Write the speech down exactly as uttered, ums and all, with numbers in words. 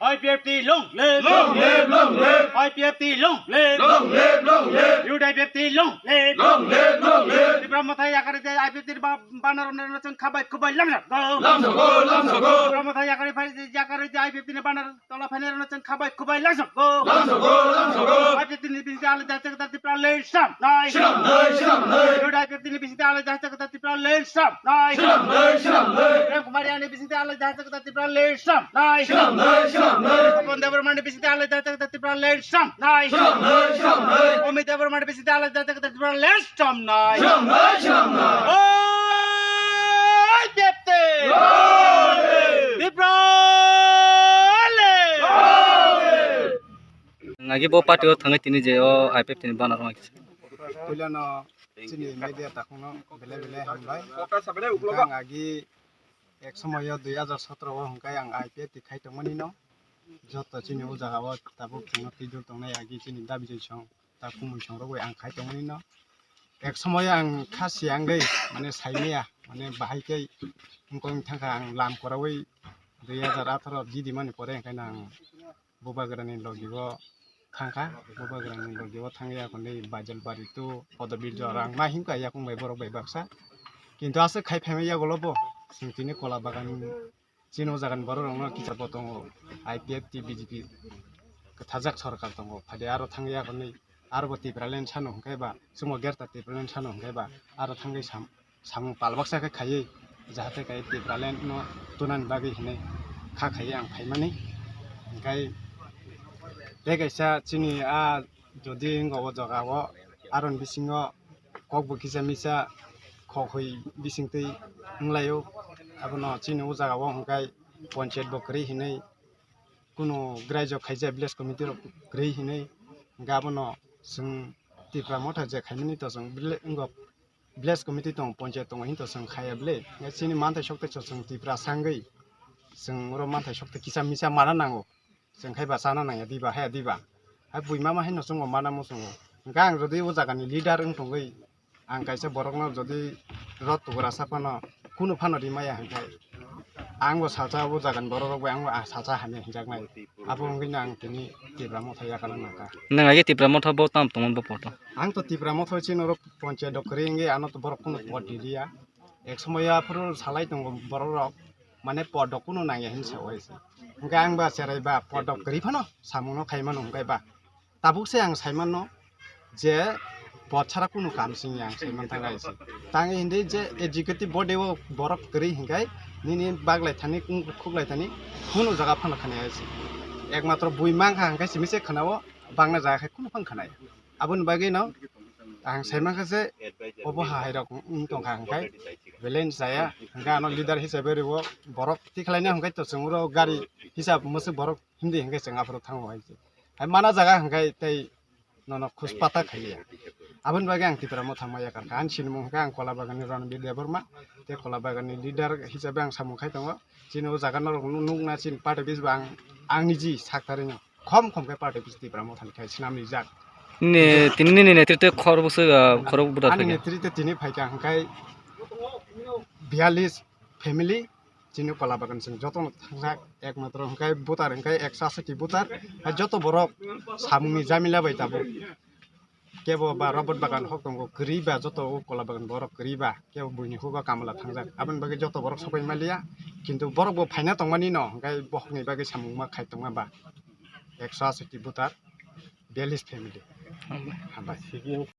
I P F T long live! Long live, long live! I P F T long live! Long live, long live! U D I P F T long live! Long live, long live! Tipra Motha yakarwi tei I P F T ni ba-, banner romnai rwna chwng khabai kubai lamsok go! Lamsok go, lamsok go! Tipra Motha yakarwi phai, yakarwi tei I P F T ni banner tola phainai rwna chwng khabai kubai lamsok go! Lamsok go, lamsok go! I P F T ni bisingtwi alai jaha chakda Tipra land swnamnai! Swnamnai, swnamnai! U D I P F T ni bisingtwi alai jaha chakda Tipra land swnamnai! Swnamnai, swnamnai! Prem Kumar Reang ni bisingtwi alai jaha chakda Tipra land swnamnai! Swnamnai, swnamnai! Pawan Debbarma ni bisingtwi alai jaha chakda Tipra land swnamnai! Swnamnai, swnamnai! Amit Debbarma ni bisingtwi alai jaha chakda Tipra land swnamnai! Swnamnai, swnamnai! Oi, Depte! Tipra land! Nagi bo party o thangwi tini je o I P F T ni banner wngkha. Puilano chini media takhukno belai belai hambai. Hwnkhe ang agi ek somoyo dui hajar sotro o hwnkhe ang I P F T khai tongmani no. Joto chini o jaga o tabuk chwngno twijol tongnai agi chini dabi joi song ta kumui song rogwi ang khai tongmani no. Ek somoyo ang kha siyangwi mane saimaya mane bahai khe wngkong thangkha ang lam koraui dui hajar atharo jidi mani pore hwnkhe no ang Bubagrani logi o thangkha, Bubagrani logi o thangya kwnwi Bajalbari to Podobir jora ang ma himkha yakung bai borok bai baksa. Kintu aswk khai phaima yagulo bo chwng tini Kola Bagan chini o jagani borok rokno kicha bo tongo, I P F T B J P kwthajak sorkar tongo, phadi aro thangya kwnwi aro bo Tipraland sano hwnkhe ba chwngbo Greater Tipraland sano hwnkhe ba aro thangwi sam samung pal baksa khe khaiwi, jahate khe Tipraland no tunani bagwi hinwi kha khaiwi ang phaimani. Hwnkhe tei kaisa chini a jodi wngkha o jaga o aroni bisingo kok bo kisa misa khok hoi bisingtwi wnglaio. Abono chini o jaga o hwnkhe ponchayat bo kwrwi hinwi kunu graijo khaijak village committee rok kwrwi hinwi hwnkhe abono chwng Tipra Motha je khaimani to chwng village tongo, ponchayat tongo hinto chwng khaya bwle. Chini manthai sokte chwng Tiprasa wngwi chwng oro manthai sokte kisa misa mana nango. Chwng khai ba chana nangya diba, haya diba. Hai bui mama haino chwngbo mana muchungo. Hwnkhe ang jodi o jagani leader wng tongwi, ang kaisa borokno jodi rot tugra sa phano, kunu phano rimaya hwnkhe, angbo sacha o jagani borok rok bai angbo sacha hamya hinjaknai. Abo wngwi no ang tini Tipra Motha yakano nangkha. Nwng agi Tipra Motha bo tam tongmani bo poto? Ang to Tipra Motha chini oro ponchayat do kwrwi wngwi ano to borok kunu pot riliya. Ek somoyo aphuru salai tongo borok rok, mane pot do kunu nangya hinwi sa oi se. Hwnkhe ang ba cherai ba pot do kwrwi phano samung no khai mano hwnkhe ba. Tabuk se ang sai mano je pot sara kunu kam sing ya ang sai man thang ai se. Tang hindi je executive body o borok kwrwi hwnkhe nini baglai thani kung khuklai thani kunu jaga phano khani ai se. Ekmatro bui mangkha hwnkhe simi se khana o bangna jaga khe kunu phang khana ya. Aboni bagwi no ang sai mankha je obo hai rok wng tongkha hwnkhe balance jaya hwnkhe ano leader hisabe rwo borok tikhlaina hwnkhe to chwng oro gari hisab mwswk borok himdi hwnkhe chwng aphuru thango hai se. Hai mana jaga hwnkhe tei nono khuspata khaiya. Aboni bagwi ang Tipra Motha ma yakarkha. Ani sinimung hwnkhe ang Kola Baganni Ranbir Debbarma, tei Kola Baganni leader hisabe ang samung khai tongo. Chini o jaga norok nukna chini party office bo ang, ang niji saktarino. Khom khom khe party office Tipra Mothani khai swnam rijak. Nini, tini nini netrite khorokbwswk, ah, khorok buda ani phaikha. Netrite tini phaikha hwnkhe biyallis family chini Kola Bagan chwng jotono thangjak ekmatro hwnkhe voter hwnkhe ekso aswk ti voter hai joto borok samungni jamila bai tabuk. Kebo ba robot bagan hok tongo kwrwi ba joto o Kola Bagan borok kwrwi ba kebo buini hugo kamla thangjak aboni bagwi joto borok sokoi maliya kintu borok bo phaina tongmani no hwnkhe bohokni bagwi samung ma khai tongma ba ekso aswk ti voter biyallis family. Hambai. Hambai.